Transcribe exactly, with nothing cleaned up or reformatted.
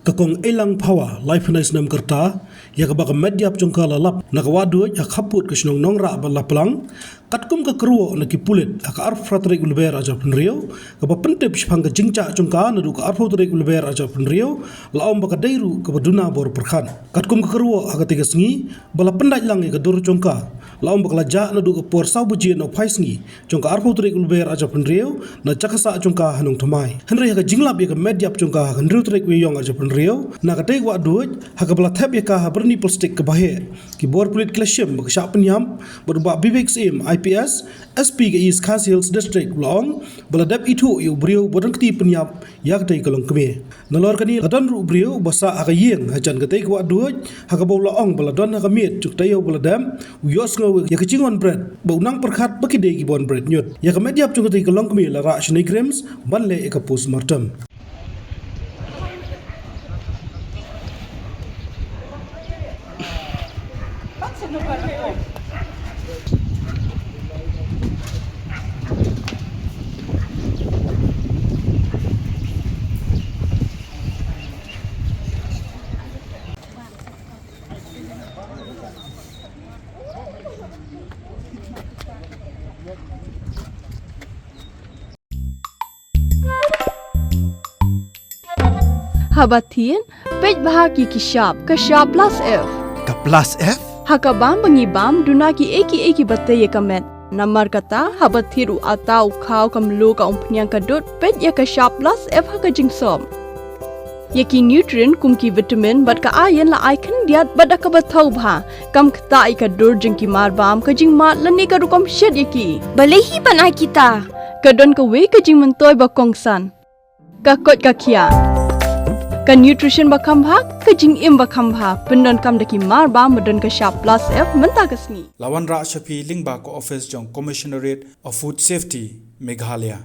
Ka Kong Eilang Phawa, laiphew snem ka rta, ïa kaba ka met ïap jong ka la lap na ka wah duid ha khappud ka shnong Nongrah bad Laplang, katkum ka kyrwoh na ki pulit, ha ka arphew phra tarik u Lber arhajar arphew hynriew, kaba pyntip shaphang ka jingjah jong ka naduh ka arphew tarik u Lber arhajar arphew hynriew, la ong ba ka dei ruh kaba duna bor pyrkhat. Katkum ka kyrwoh ha katei ka sngi, ba la pyndait lang ïa ka dur jong ka, la ong ba ka la jah naduh ka por saw baje na u phai sngi jong ka arphew tarik u Lber arhajar arphew hynriew, na jaka sah jong ka ha Nongthymmai. Hynrei ha ka jinglap ïa ka met ïap jong ka ha ka hynriew tarik u Ïaïong arhajar arphew hynriew, na katei ka wah duid, ha kaba la thep ïa ka ha byrni plastik kaba heh, ki bor pulit ki la shim ba ka shah pynïap bad u Bah Vivek Syiem, I P S, S P ka East Khasi Hills District, u la ong ba la dep ithuh ïa u briew ba don kti pynïap ïa katei ka longkmie. Nalor kane, la don ruh u briew ba sah ha ka ïing hajan katei ka wah duid, ha kaba u la ong ba la don ha ka miet jong ka taïew ba la dep, u ïohsngew ïa ka jingwan bret, ba u nang pyrkhat ba ki dei kiba wan bret ñiut. Ïa ka met ïap jong katei ka longkmie la rah sha NEIGRIHMS ban leh ïa ka postmortem. Haba thied, peit bha ïa ki shap, ka shap plus F. Ka plus F? Ha ka bam ba ngi bam, duna kiei kiei kiba tei ïa ka met. Namar kata, haba thied u atta, u khaw, ka mluh, ka umphniang, ka dud, peit ïa ka shap plus F ha ka jingsop. Ïa ki nutrient kum ki vitamin bad ka iron la ai khyndiat bad da kaba thaw bha. Kam ktah ïa ka dur jong ki mar bam, ka jingmad lane ka rukom shet ïa ki. Balei hi ban ai kita? Ka don kawei ka jingmyntoi ba kongsan. Ka koit ka khiah. Ka nutrition ba kham bha, ka jingim ba kham bha. Pyndonkam da ki mar bam ba don ka shap plus F mynta ka sngi. La wanrah sha phi lyngba ka office jong Commissionerate of Food Safety, Meghalaya.